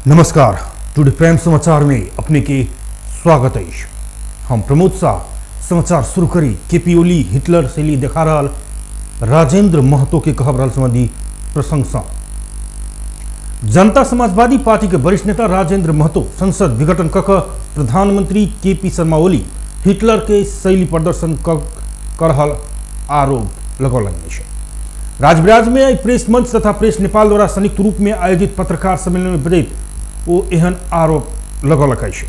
नमस्कार, today prime समाचार में अपने के स्वागत है। हम प्रमोद शाह। समाचार शुरू करी केपी ओली हिटलर शैली देखा रहल राजेंद्र महतो के कहब रहल संबंधी प्रशंसा। जनता समाजवादी पार्टी के वरिष्ठ नेता राजेंद्र महतो संसद विघटन क प्रधानमंत्री केपी शर्मा ओली हिटलर के शैली प्रदर्शन कर रहल आरोप लगौलनि अछि। राजविराज में आई प्रेस मंच तथा प्रेस नेपाल द्वारा संयुक्त रूप में आयोजित पत्रकार सम्मेलन में बजैत ओ एहन आरोप लगौलक अछि।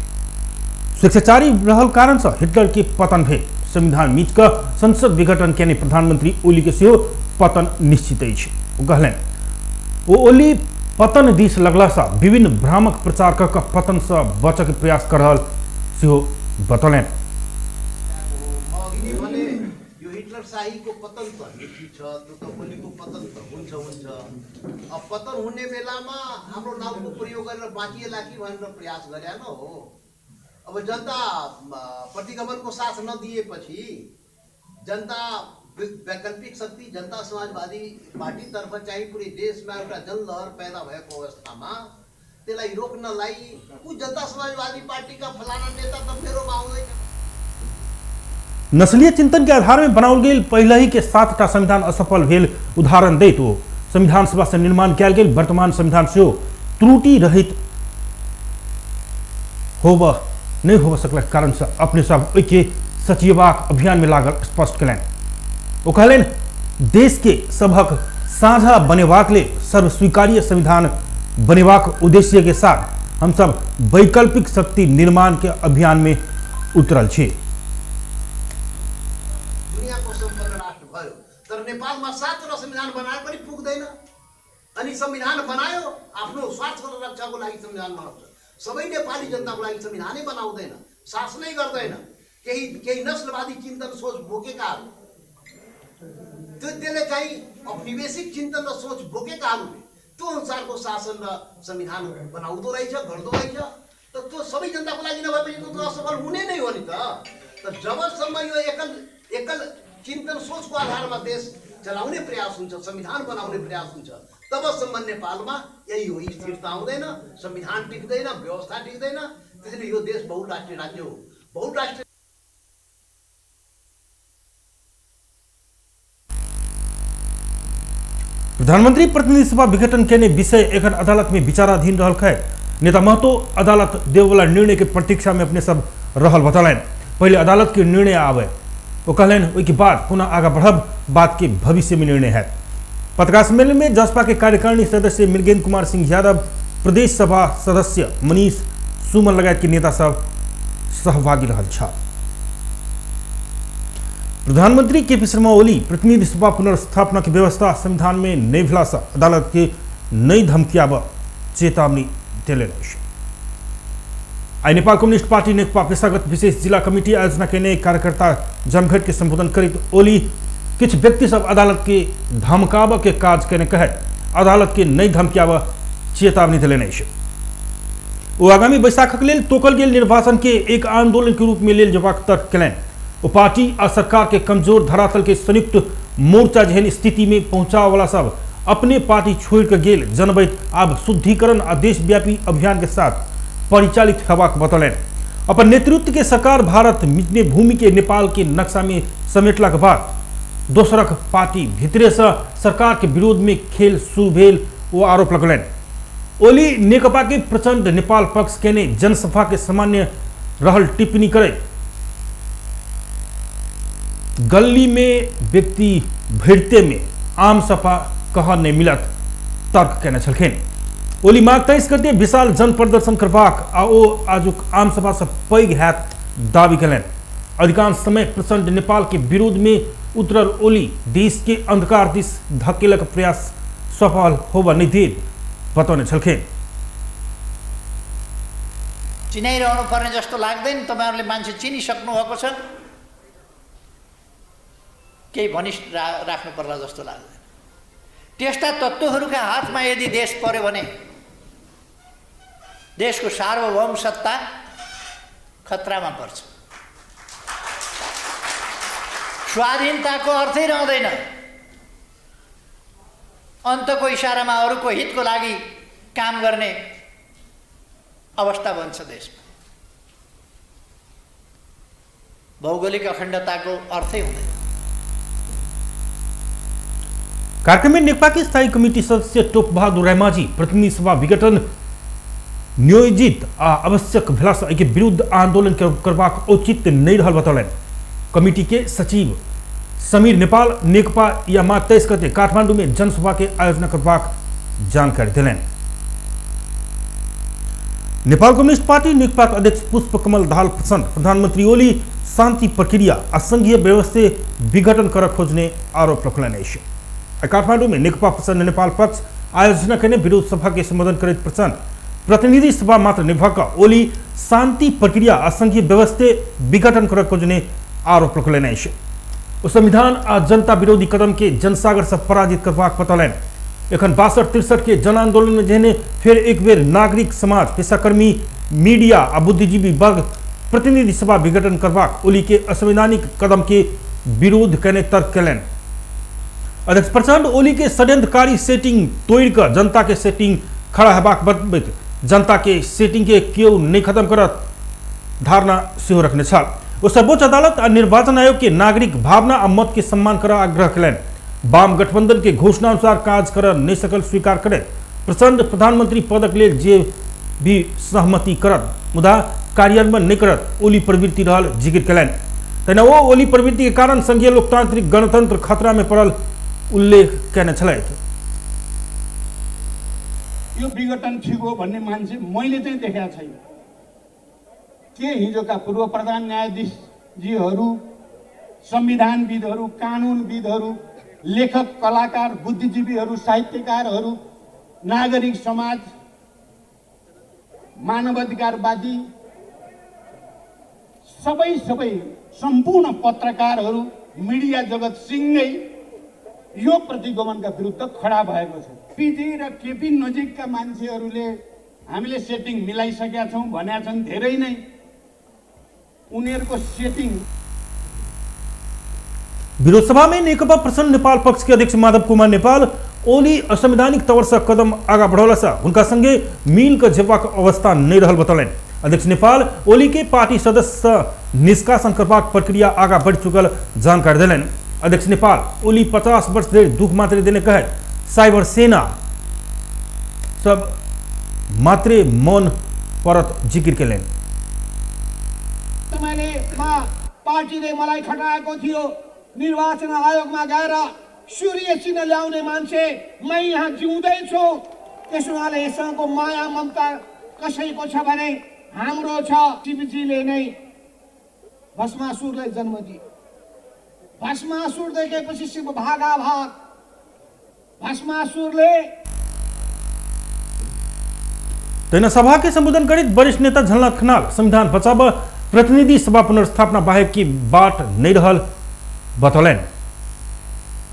स्वेच्छाचारी रहल कारण से हिटलर के पतन भेल। संविधान मिट कऽ संसद विघटन केने प्रधानमंत्री ओली के सेहो पतन निश्चित अछि, ओ कहलनि। ओ ओली पतन दिस लगला से विभिन्न भ्रामक प्रचार कऽ कऽ पतन से बचऽ के प्रयास कर रहल सेहो बतौलनि। किनभने यो हिटलर शाहीको पतन त निश्चित छ, त्यो त ओलीको पतन त हुन्छ हुन्छ। अब पतन हुने बेलामा हाम्रो नाउँको प्रयोग गरेर बाँचिएला कि भनेर प्रयास गरे न हो। अब जनता प्रतिगमनको साथ नदिएपछि जनता वैकल्पिक शक्ति जनता समाजवादी पार्टीतर्फ चाहिँ पुरै देशमा एउटा जनलहर पैदा भएको अवस्थामा त्यसलाई रोक्नलाई ऊ जनता समाजवादी पार्टीका फलाना नेता त मेरोमा आउँदैन। नस्लीय चिंतन के आधार में बनाओल गेल पहले ही के 7टा संविधान असफल भेल उदाहरण दैत ओ संविधान सभा से निर्माण कयल गेल वर्तमान संविधान सेहो त्रुटि रहित होब नहीं होब सकलक कारण से अपने सब ओहिके सचियबाक अभियान में लागल स्पष्ट कयलनि। ओ कहलनि देश के सबहक साझा बनेबाक लेल सर्वस्वीकार्य संविधान बनेबाक उद्देश्य के साथ हम सब वैकल्पिक शक्ति निर्माण के अभियान में उतरल छी। दुनियाको सम्पन्न राष्ट्र भयो तर नेपालमा 7वटा संविधान बनाए पनि पुग्दैन। अनि संविधान बनायो आफ्नो स्वार्थ र रक्षाको लागि संविधान बनाउँछ, सबै नेपाली जनताको लागि संविधानै बनाउँदैन, शासनै गर्दैन। केही केही नस्लवादी चिन्तन सोच बोकेकाहरू, त्यो त्यसले चाहिँ औपनिवेशिक चिन्तन र सोच बोकेकाहरूले त्यो अनुसारको शासन र संविधान बनाउँदो रहेछ, गर्दो रहेछ। त त्यो सबै जनताको लागि नभएपछि त्यो त असफल हुने नै हो नि त। त जबसम्म यो एकल एकल चिन्तन सोचको आधारमा देश चलाउने प्रयास हुन्छ, संविधान बनाउने प्रयास हुन्छ, तबसम्म नेपालमा यही हो, स्थिरता आउँदैन, संविधान टिक्दैन, व्यवस्था टिक्दैन। त्यसैले यो देश बहुराष्ट्रिय राज्य हो। बहुराष्ट्रिय प्रधानमंत्री प्रतिनिधि सभा विघटन केने विषय एखन अदालत में विचाराधीन रहल है। नेता महतो अदालत देववाला निर्णय के प्रतीक्षा में अपने सब रहल बतौलनि। पहले अदालत के निर्णय आवे, वो कहलनि ओहिके बाद पुनः आगा बढ़ब बात के भविष्य में निर्णय है। पत्रकार सम्मेलन में जसपा के कार्यकारिणी सदस्य मृगेंद्र कुमार सिंह यादव, प्रदेश सभा सदस्य मनीष सुमन लगायत के नेता सब सहभागी रहल छल। प्रधानमंत्री केपी शर्मा ओली प्रतिनिधि सभा पुनर्स्थापना की व्यवस्था संविधान में नहीं भेला से अदालत के नई धमकियाब चेतावनी देले अछि। आई नेपाल कम्युनिस्ट पार्टी नेकपा पेशागत विशेष जिला कमिटी आयोजना केने कार्यकर्ता जमघट के संबोधन करैत ओली किछु व्यक्ति सब अदालत के धमकाबऽ के काज केने कहैत अदालत के नई धमकियाबऽ चेतावनी देले अछि। ओ आगामी बैसाखक लेल तोकल गेल निर्वाचन के एक आंदोलन के रूप में लेल जेबाक तर्क केलनि। ओ पार्टी आ सरकार के कमजोर धरातल के संयुक्त मोर्चा जेहन स्थिति में पहुंचावला सब अपने पार्टी छोड़ के गेल जनबैत आब शुद्धिकरण आ देशव्यापी अभियान के साथ परिचालित हेबाक बतौलनि। अपन नेतृत्व के सरकार भारत मिटने भूमि के नेपाल के नक्शा में समेटलाक बाद दोसरक पार्टी भीतरे से सरकार के विरोध में खेल शुरू भेल ओ आरोप लगौलनि। ओली नेकपा के प्रचंड नेपाल पक्ष केने जनसभा के सामान्य रहल टिप्पणी करैत गली में व्यक्ति भरिते में आम सभा कह नहीं मिलत तर्क केने छलखिन। ओली माघ 23 गते विशाल जन प्रदर्शन करबाक आ ओ आजुक आम सभा से पैघ हैत दावी केलनि। अधिकांश समय प्रचंड नेपाल के विरोध में उतरल ओली देश के अंधकार दिस धकेलक प्रयास सफल होब नहीं देत बतौने छलखिन। चिनाइरहनु पर्ने जस्तो लाग्दैन, तपाईहरुले मान्छे चिनिसक्नु भएको छ, केही भनी राख्नु पर्ला जस्तो लाग्दैन। त्यस्ता तत्त्वहरूका हातमा यदि देश पर्यो भने देशको सार्वभौम सत्ता खतरामा पर्छ। स्वाधीनताको अर्थै रहँदैन। अन्तको इसारामा अरूको हितको लागि काम गर्ने अवस्था बन्छ देशमा। भौगोलिक अखण्डताको अर्थै हुँदैन। कार्यक्रम में नेकपा के स्थायी कमिटी सदस्य टोपबहादुर रायमाझी प्रतिनिधि सभा विघटन नियोजित आ आवश्यक भेला से एहिके विरुद्ध आंदोलन करबाक औचित्य नहीं रहल बतौलनि। कमिटी के सचिव समीर नेपाल नेकपा या माघ 23 गते काठमांडू में जनसभा के आयोजना करबाक जानकारी देलनि। नेपाल कम्युनिस्ट पार्टी नेकपा के अध्यक्ष पुष्प कमल दाहाल प्रचण्ड प्रधानमंत्री ओली शांति प्रक्रिया आ संघीय व्यवस्था विघटन कर खोजने आरोप रखलनि अछि। काठमांडू में नेकपा प्रचण्ड नेपाल पक्ष आयोजना कयने विरोध सभा के संबोधन करैत प्रचण्ड प्रतिनिधि सभा मात्र निभा कऽ ओली शांति प्रक्रिया आ संघीय व्यवस्था विघटन कर खोजने आरोप रखलनि अछि। ओ संविधान आ जनता विरोधी कदम के जनसागर से पराजित करबाक बतौलनि। एखन 62-63 के जन आंदोलन में जेहने फेर एक बेर नागरिक समाज, पेशाकर्मी, मीडिया आ बुद्धिजीवी वर्ग प्रतिनिधि सभा विघटन करबाक ओली के असंवैधानिक कदम के विरोध कयने तर्क कयलनि। अध्यक्ष प्रचण्ड ओली के षड्यंत्रकारी सेटिंग तोड़ि कऽ जनता के सेटिंग खड़ा हेबाक बतबैत जनता के सेटिंग के केओ नहीं खत्म करत धारणा सेहो रखने छल। ओ सर्वोच्च अदालत आ निर्वाचन आयोग के नागरिक भावना आ मत के सम्मान कर आग्रह कयलनि। वाम गठबंधन के घोषणा अनुसार काज कर नहीं सकल स्वीकार करैत प्रचण्ड प्रधानमंत्री पदक लेल जे भी सहमति करत मुदा कार्यान्वयन नहीं करत ओली प्रवृत्ति रहल जिक्र कयलनि। तहिना ओ ओली प्रवृत्ति के कारण संघीय लोकतांत्रिक गणतंत्र खतरा में पड़ल उल्लेख कयने छलथि। यो विघटन ठिक हो भन्ने मान्छे मैले चाहिँ देखेको छैन। के हिजोका पूर्व प्रधान न्यायाधीशजीहरू, संविधानविदहरू, कानुनविदहरू, लेखक, कलाकार, बुद्धिजीवीहरू, साहित्यकारहरू, नागरिक समाज, मानवाधिकारवादी, सबै सबै सम्पूर्ण पत्रकारहरू, मिडिया जगत सिँगै यो प्रतिगमनका विरुद्ध खडा भएको छ। पिजी र केपी नजिकका मान्छेहरूले हामीले सेटिङ मिलाइसकेका छौँ भनेका छन्, धेरै नै उनीहरूको सेटिङ। विरोध सभा में नेकपा प्रचण्ड नेपाल पक्ष के अध्यक्ष माधव कुमार नेपाल ओली असंवैधानिक तौर से कदम आगा बढ़ौला से हुनका संगे मिल के जेबाक अवस्था नहीं रहल बतौलनि। अध्यक्ष नेपाल ओली के पार्टी सदस्य निष्कासन करबाक प्रक्रिया आगा बढ़ि चुकल जानकारी देलनि। अध्यक्ष नेपाल ओली 50 वर्ष धरि दुख मात्रे देने कहे साइबर सेना सब मात्रे मौन परत जिकिर केलनि। पार्टीले मलाई खटाएको थियो, निर्वाचन आयोगमा गएर सूर्य चिन्ह ल्याउने मान्छे म यहाँ जिउँदैछु। त्यसो हुनाले यससँगको माया ममता कसैको छ भने हाम्रो छ। शिवजीले नै भस्मासुरलाई जन्म दिए। भस्मासुर देखेपछि शिव भागाभाग। भस्मासुरले तहिना सभा के संबोधन करैत वरिष्ठ नेता झलनाथ खनाल संविधान बचाब प्रतिनिधि सभा पुनर्स्थापना बाहेक की बाट नहीं रहल बतौलनि।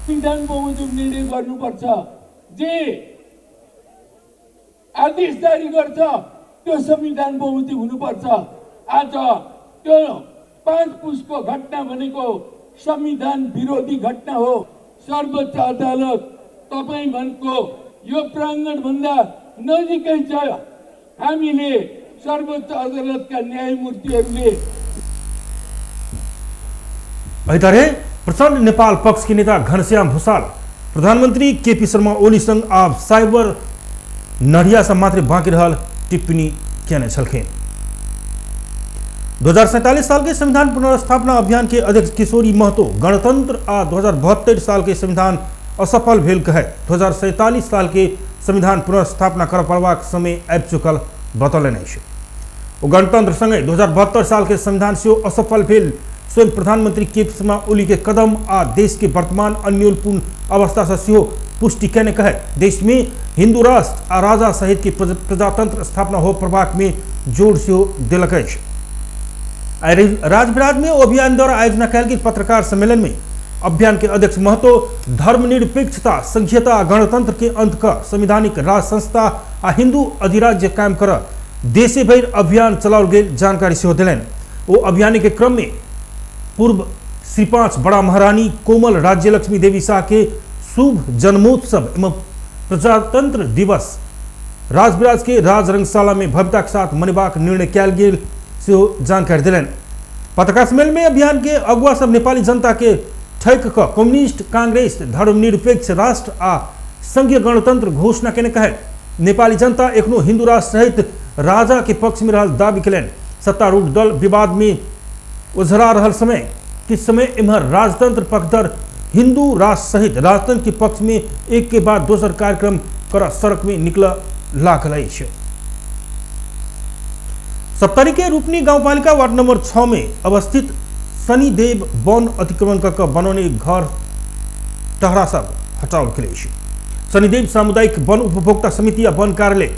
संविधान बमोजिम निर्णय गर्नुपर्छ, जे आदेश जारी गर्छ त्यो संविधान बमोजिम हुनुपर्छ। आज त्यो 5 पुसको घटना भनेको संविधान विरोधी घटना हो। सर्वोच्च अदालत तपाईँ भनेको यो प्राङ्गणभन्दा नजिकै छ। हामीले सर्वोच्च अदालतका न्यायमूर्तिहरूले एहि प्रचण्ड नेपाल पक्ष के नेता घनश्याम भूषाल प्रधानमंत्री केपी शर्मा ओलीसँग आब साइबर नढ़िया से मात्र बाँकी रहल टिप्पणी केने छलखिन। 2047 साल के संविधान पुनर्स्थापना अभियान के अध्यक्ष किशोरी महतो गणतंत्र आ 2072 साल के संविधान असफल भेल कहे 2047 साल के संविधान पुनर्स्थापना कर पड़बाक समय आबि चुकल बतौलनि अछि। ओ गणतंत्र संगे 2072 साल के संविधान सेहो असफल भेल स्वयं प्रधानमंत्री केपी शर्मा ओली के कदम आ देश के वर्तमान अन्योलपूर्ण अवस्था से सेहो पुष्टि केने कहे देश में हिंदू राष्ट्र आ राजा सहित के प्रजातंत्र स्थापना हो पड़बाक में जोर सेहो देलक अछि। राजविराज में अभियान द्वारा आयोजना कयल गेल पत्रकार सम्मेलन में अभियान के अध्यक्ष महतो धर्मनिरपेक्षता, संघीयता, गणतंत्र के अंत कर संवैधानिक राज संस्था आ हिंदू अधिराज्य कायम कर देशे भरि अभियान चलाओल गेल जानकारी सेहो देलनि। ओ अभियान के क्रम में पूर्व श्री 5 बड़ा महारानी कोमल राज्यलक्ष्मी देवी शाह के शुभ जन्मोत्सव एवं प्रजातंत्र दिवस राजविराज के राजरंगशाला में भव्यता के साथ मनेबाक निर्णय कयल गेल सेहो जानकारी देलनि। पत्रकार सम्मेलन में अभियान के अगुआ सब नेपाली जनता के ठकि कऽ कम्युनिस्ट कांग्रेस धर्मनिरपेक्ष राष्ट्र आ संघीय गणतंत्र घोषणा केने कहे नेपाली जनता एखनो हिंदू राष्ट्र सहित राजा के पक्ष में रहल दावी केलनि। सत्तारूढ़ दल विवाद में ओझरा रहल समय किछु समय एम्हर राजतंत्र पक्षधर हिंदू राष्ट्र सहित राजतंत्र के पक्ष में एक के बाद दोसर कार्यक्रम कर सड़क में निकल लागल अछि। सप्तरी के रूपनी गाउँपालिका वार्ड नंबर 6 में अवस्थित शनिदेव वन अतिक्रमण कऽ बनौने घर टहरा सब हटाओल गेल अछि। शनिदेव सामुदायिक वन उपभोक्ता समिति आ वन कार्यालय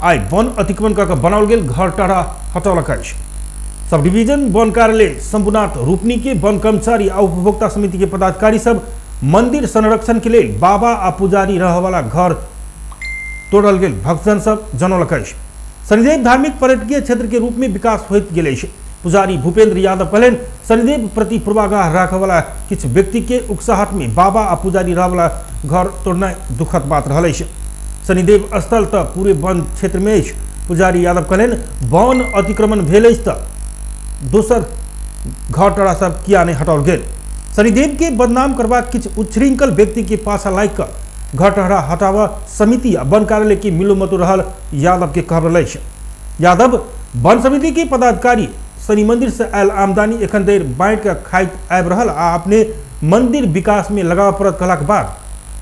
आइ वन अतिक्रमण कऽ बनाओल गेल घर टहरा हटौलक अछि। सब डिवीजन वन कार्यालय शंभुनाथ रूपनी के वन कर्मचारी आ उपभोक्ता समिति के पदाधिकारी सब मंदिर संरक्षण के लेल बाबा आ पुजारी रहवाला घर तोड़ल गेल भक्तजन सब जनौलक अछि। शनिदेव धार्मिक पर्यटकीय क्षेत्र के रूप में विकास होइत गेल अछि। पुजारी भूपेंद्र यादव कहलनि शनिदेव प्रति पूर्वाग्रह राखयवला किछु व्यक्ति के उकसाहट में बाबा आ पुजारी रहवाला घर तोड़नाइ दुखद बात रहल अछि। शनिदेव स्थल तऽ पूरे वन क्षेत्र में अछि। पुजारी यादव कहलनि वन अतिक्रमण भेल अछि तऽ दोसर घर टोरा सब किया नहि हटाओल गेल। शनिदेव के बदनाम करबाक किछु उच्छृंखल व्यक्ति के पाछा लागि कऽ घर टहरा हटाबऽ समिति आ वन कार्यालय के मिलोमतो रहल यादव के कहब रहल अछि। यादव वन समिति के पदाधिकारी शनि मंदिर से आयल आमदनी एखन धरि बाँटि कऽ खाइत आबि रहल आ अपने मंदिर विकास में लगाबऽ पड़त कहलाक बाद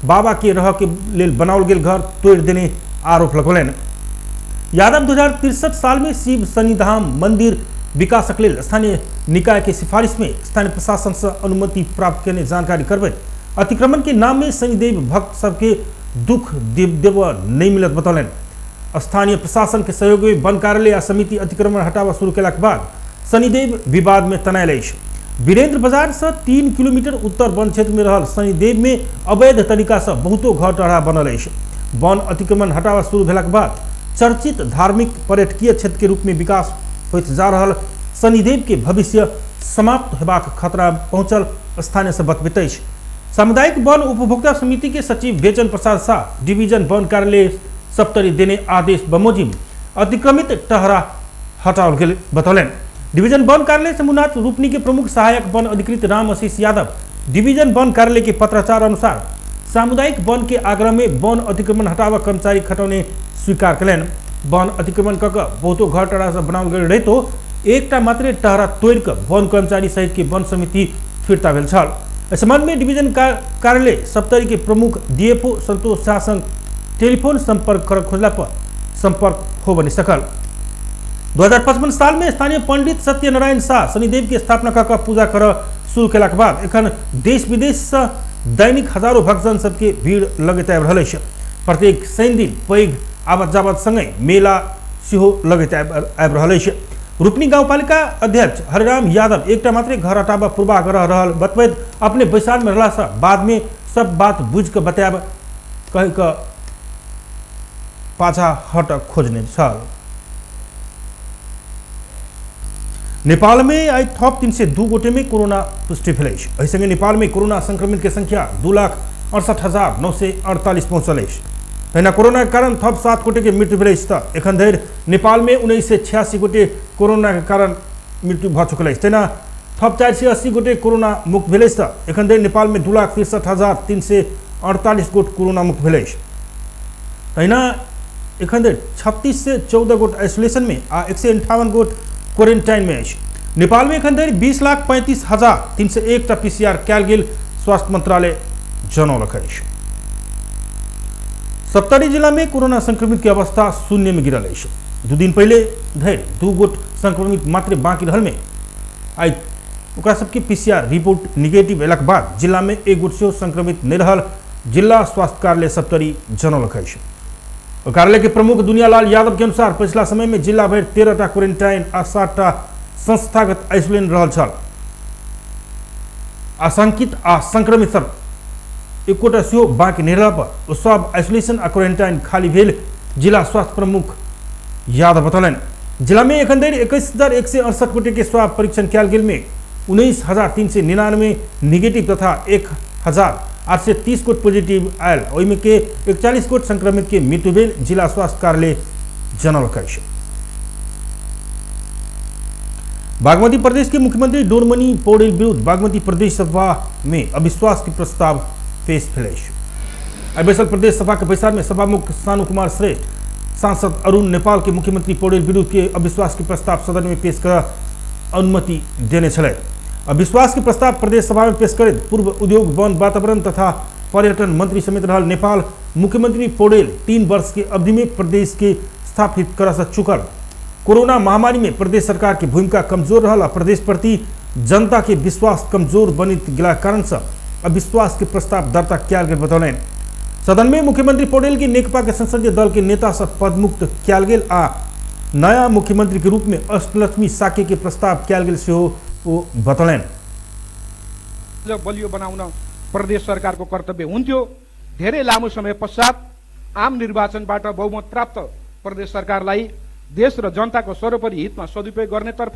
बाबा के रह के लेल बनाओल गेल घर तोड़ि देने आरोप लगौलनि। यादव 2063 साल में शिव शनिधाम मंदिर विकासक लेल स्थानीय निकाय के सिफारिश में स्थानीय प्रशासन से अनुमति प्राप्त केने जानकारी करबैत अतिक्रमण के नाम में शनिदेव भक्त सबके दुख देव नहीं मिलत बतौलनि। स्थानीय प्रशासन के सहयोग में वन कार्यालय आ समिति अतिक्रमण हटावा शुरू केलाक बाद शनिदेव विवाद में तनायल अछि। वीरेंद्र बाजार से 3 किलोमीटर उत्तर वन क्षेत्र में रहल शनिदेव में अवैध तरीका से बहुतो घर टहरा बनल अछि। वन अतिक्रमण हटावा शुरू भेलाक बाद चर्चित धार्मिक पर्यटकीय क्षेत्र के रूप में विकास होइत जा रहल शनिदेव के भविष्य समाप्त हेबाक खतरा पहुंचल स्थानीय से बतबैत अछि। सामुदायिक वन उपभोक्ता समिति के सचिव बेचन प्रसाद शाह डिवीजन वन कार्यालय सप्तरी देने आदेश बमोजिम अतिक्रमित टहरा हटाओल गेल बतौलनि। डिवीजन वन कार्यालय शंभुनाथ रूपनी के प्रमुख सहायक वन अधिकृत राम आशीष यादव डिवीजन वन कार्यालय के पत्राचार अनुसार सामुदायिक वन के आग्रह में वन अतिक्रमण हटावा कर्मचारी खटौने स्वीकार कयलनि। वन अतिक्रमण कऽ कऽ बहुतो घर टहरा सब बनाओल गेल रहितो एकटा मात्रे टहरा तोड़ि कऽ वन कर्मचारी सहित के वन समिति फिर्ता भेल छल। एहि संबंध में डिवीजन कार्यालय सप्तरी के प्रमुख डीएफओ संतोष झा संग टेलीफोन संपर्क कर खोजला पर संपर्क हो नहीं सकल। 2055 साल में स्थानीय पंडित सत्यनारायण शाह शनिदेव के स्थापना कऽ पूजा कर शुरू केलाक बाद एखन देश विदेश से दैनिक हजारों भक्तजन सबके भीड़ लगैत आबि रहल अछि। प्रत्येक शनि दिन पैघ आवत जावत संगे मेला सेहो लगैत आबि रहल अछि। रूपनी गाउँपालिका अध्यक्ष हरिराम यादव एकटा मात्रे घर हटाबऽ पूर्वाग्रह रहल बतबैत अपने बैसार में रहला से बाद में सब बात बुझि कऽ बतायब कहि कऽ पाछा हट खोजने छल। नेपाल में आइ थप 302 गोटे में कोरोना पुष्टि भेल अछि। एहि संगे नेपाल में कोरोना संक्रमित के संख्या 2,68,948 पहुंचल अछि। तहिना कोरोना के कारण थप 7 गोटे के मृत्यु भेल अछि तऽ एखन धरि नेपाल में 1986 गोटे कोरोना के कारण मृत्यु भऽ चुकल अछि। तहिना थप 480 गोटे कोरोना मुक्त भेल अछि तऽ एखन धरि नेपाल में 2,63,348 गोट कोरोना मुक्त भेल अछि। तहिना एखन धरि 3614 गोट आइसोलेशन में आ 158 गोट क्वारेंटाइन में अछि। नेपाल में एखन धरि 20,35,301 टा पीसीआर कयल गेल स्वास्थ्य मंत्रालय जनौलक अछि। सप्तरी जिला में कोरोना संक्रमित के अवस्था शून्य में गिरल अछि। 2 दिन पहले धरि 2 गोट संक्रमित मात्र बाकी रहल में आइ ओकरा सबके पीसीआर रिपोर्ट निगेटिव अयलाक बाद जिला में 1 गोट सेहो संक्रमित नहि रहल जिला स्वास्थ्य कार्यालय सप्तरी जनौलक अछि। कार्यालय के प्रमुख दुनियालाल यादव के अनुसार पिछला समय में जिला भरि 13 टा क्वारेंटाइन आ 7 टा संस्थागत आइसोलेशन रहल छल। आशंकित आ संक्रमित सब एकोटा सेहो बाकी नहि रहला पर ओ सब आइसोलेशन आ क्वारेंटाइन खाली भेल जिला स्वास्थ्य प्रमुख यादव बतौलनि। जिला में एखन धरि 21,168 गोटे के स्वाब परीक्षण कयल गेल में 19,399 निगेटिव तथा 1,000 830 गोट पॉजिटिव आयल, ओहिमे के 41 गोट संक्रमित के मृत्यु भेल जिला स्वास्थ्य कार्यालय जनौलक अछि। बागमती प्रदेश के मुख्यमंत्री डोरमणि पौडेल विरुद्ध बागमती प्रदेश सभा में अविश्वास के प्रस्ताव पेश भेल अछि। आइ बैसल प्रदेश सभा के बैसार में सभामुख सानु कुमार श्रेष्ठ सांसद अरुण नेपाल के मुख्यमंत्री पौडेल विरुद्ध के अविश्वास के प्रस्ताव सदन में पेश कर अनुमति देने छलथि। अविश्वास के प्रस्ताव प्रदेश सभा में पेश करैत पूर्व उद्योग वन वातावरण तथा पर्यटन मंत्री समेत रहल नेपाल मुख्यमंत्री पौडेल 3 वर्ष के अवधि में प्रदेश के स्थापित कर चुकल कोरोना महामारी में प्रदेश सरकार के भूमिका कमजोर रहल आ प्रदेश प्रति जनता के विश्वास कमजोर बनित गेला कारण से अविश्वास के प्रस्ताव दर्ता कयल गेल बतौलनि। सदन में मुख्यमंत्री पौडेल के नेकपा के संसदीय दल के नेता से पदमुक्त कयल गेल आ नया मुख्यमंत्री के रूप में अष्टलक्ष्मी साके के प्रस्ताव कयल गेल सेहो ओ बतौलनि। बलियो बनाउन प्रदेश सरकारको कर्तव्य हुन्थ्यो। धेरै लामो समय पश्चात आम निर्वाचनबाट बहुमत प्राप्त प्रदेश सरकारलाई देश र जनताको सर्वोपरि हितमा सदुपयोग गर्नेतर्फ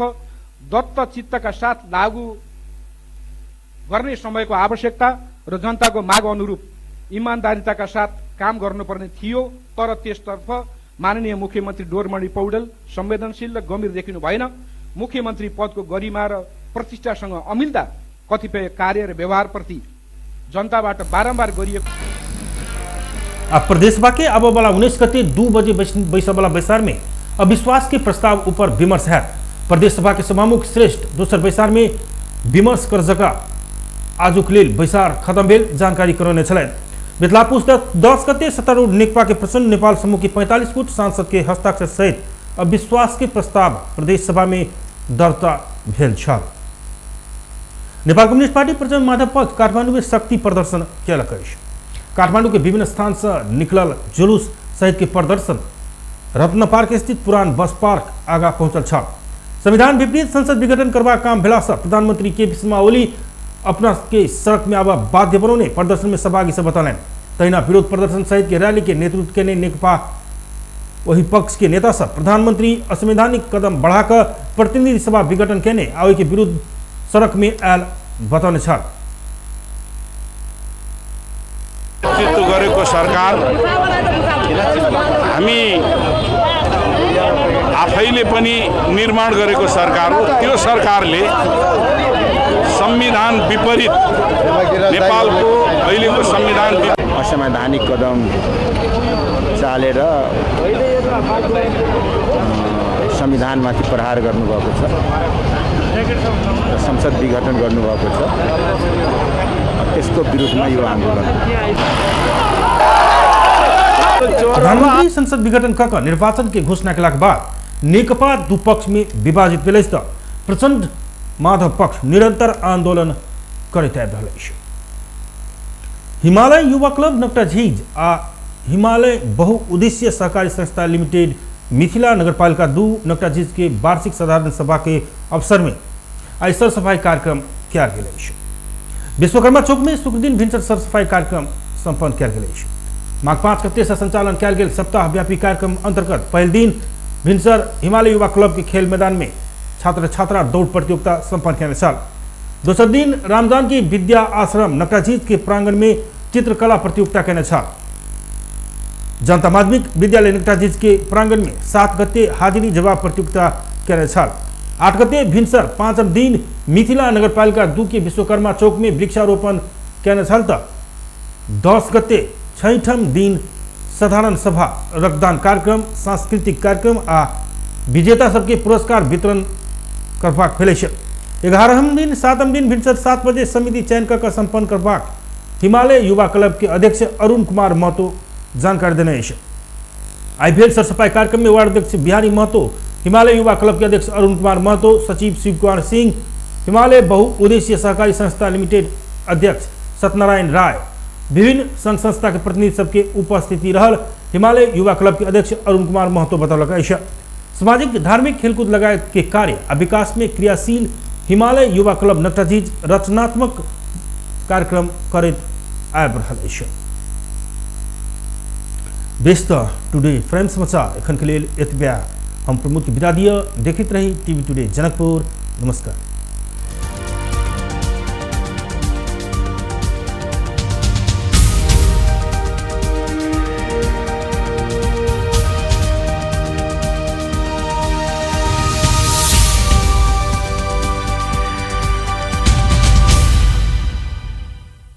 दत्त चित्तका साथ लागू गर्ने समयको आवश्यकता र जनताको माग अनुरूप इमान्दारिताका साथ काम गर्नुपर्ने थियो। तर त्यसतर्फ माननीय मुख्यमन्त्री डोरमणि पौडेल संवेदनशील र गम्भीर देखिनु भएन। मुख्यमन्त्री पदको गरिमा र प्रतिष्ठासँग अमिल्दा कतिपय कार्य र व्यवहारप्रति जनताबाट बारम्बार गरिएको। प्रदेशसभा के अब वाला 19 गते 2 बजे बैसवाला बैसार में अविश्वास के प्रस्ताव ऊपर विमर्श है। प्रदेश सभा के सभामुख श्रेष्ठ दोसर बैसार में विमर्श कर जका आजुक लेल बैसार खत्म भेल जानकारी करौने छलथि। बितला पुस 10 गते सत्तारूढ़ नेकपा के प्रचण्ड नेपाल समूह के 45 गुट सांसद के हस्ताक्षर सहित अविश्वास के प्रस्ताव प्रदेश सभा में दर्ता भेल छल। नेपाल कम्युनिस्ट पार्टी प्रचण्ड माधव पक्ष काठमांडू में शक्ति प्रदर्शन कयलक अछि। काठमांडू के विभिन्न स्थान से निकलल जुलूस सहित के प्रदर्शन रत्न पार्क स्थित पुरान बस पार्क आगा पहुंचल छल। संविधान विपरीत संसद विघटन करबाक काम भेला से प्रधानमंत्री के पी शर्मा ओली अपना के सड़क में आबा बाध्य बनौने प्रदर्शन में सहभागी सब बतौलनि। तहिना विरोध प्रदर्शन सहित के रैली के नेतृत्व केने नेकपा वही पक्ष के नेता सब प्रधानमंत्री असंवैधानिक कदम बढ़ाकर प्रतिनिधि सभा विघटन केने आ ओहि के विरुद्ध सड़क में आयल बतौने छल। नेतृत्व गरेको सरकार हामी आफैले पनि निर्माण गरेको सरकार हो। त्यो सरकारले संविधान विपरीत नेपालको अहिलेको संविधान असंवैधानिक कदम चालेर संविधानमाथि प्रहार गर्नुभएको छ र संसद विघटन गर्नुभएको छ। त्यसको विरुद्धमा यो आन्दोलन। प्रधानमंत्री संसद विघटन कऽ निर्वाचन के घोषणा केलाक बाद नेकपा दू पक्ष में विभाजित भेल अछि त प्रचण्ड माधव पक्ष निरंतर आंदोलन करैत आबि रहल अछि। हिमालय युवा क्लब नकटाझीज आ हिमालय बहुउद्देशीय सहकारी संस्था लिमिटेड मिथिला नगरपालिका 2 नकटाझीज के वार्षिक साधारण सभा के अवसर में आइ सरसफाई कार्यक्रम कयल गेल अछि। विश्वकर्मा चौक में शुक्रदिन भिनसर सरसफाई कार्यक्रम सम्पन्न कयल गेल अछि। माघ 5 गते से संचालन कयल गेल सप्ताहव्यापी कार्यक्रम अंतर्गत पहिल दिन भिनसर हिमालय युवा क्लब के खेल मैदान में छात्र छात्रा दौड़ प्रतियोगिता सम्पन्न कयने छल। दोसर दिन रामजानकी विद्या आश्रम नकटाझीज के प्रांगण में चित्रकला प्रतियोगिता कयने छल। जनता माध्यमिक विद्यालय नकटाझीज के प्रांगण में 7 गते हाजिरी जवाब प्रतियोगिता कयने छल। 8 गते भिनसर 5 दिन मिथिला नगरपालिका 2 के विश्वकर्मा चौक में वृक्षारोपण कयने छल त 10 गते 6ठम दिन साधारण सभा रक्तदान कार्यक्रम सांस्कृतिक कार्यक्रम आ विजेता सबके पुरस्कार वितरण करबाक भेल अछि। 11म दिन 7म दिन भिनसर 7 बजे समिति चयन कऽ सम्पन्न करबाक हिमालय युवा क्लब के अध्यक्ष अरुण कुमार महतो जानकारी देने अछि। आइ भेल सरसफाई कार्यक्रम में वार्ड अध्यक्ष बिहारी महतो, हिमालय युवा क्लब के अध्यक्ष अरुण कुमार महतो, सचिव शिव कुमार सिंह, हिमालय बहुउद्देशीय सहकारी संस्था लिमिटेड अध्यक्ष सत्यनारायण राय, विभिन्न संघ संस्था के प्रतिनिधि सबके उपस्थिति रहल हिमालय युवा क्लब के अध्यक्ष अरुण कुमार महतो बतौलक अछि। सामाजिक धार्मिक खेलकूद लगायत के कार्य आ विकास में क्रियाशील हिमालय युवा क्लब नकटाझीज रचनात्मक कार्यक्रम करैत आबि रहल अछि। व्यस्त टुडे फ्रेम समाचार एखन के लेल एतबे। हम प्रमोद के विदा दिअ। देखैत रही टीवी टुडे जनकपुर। नमस्कार।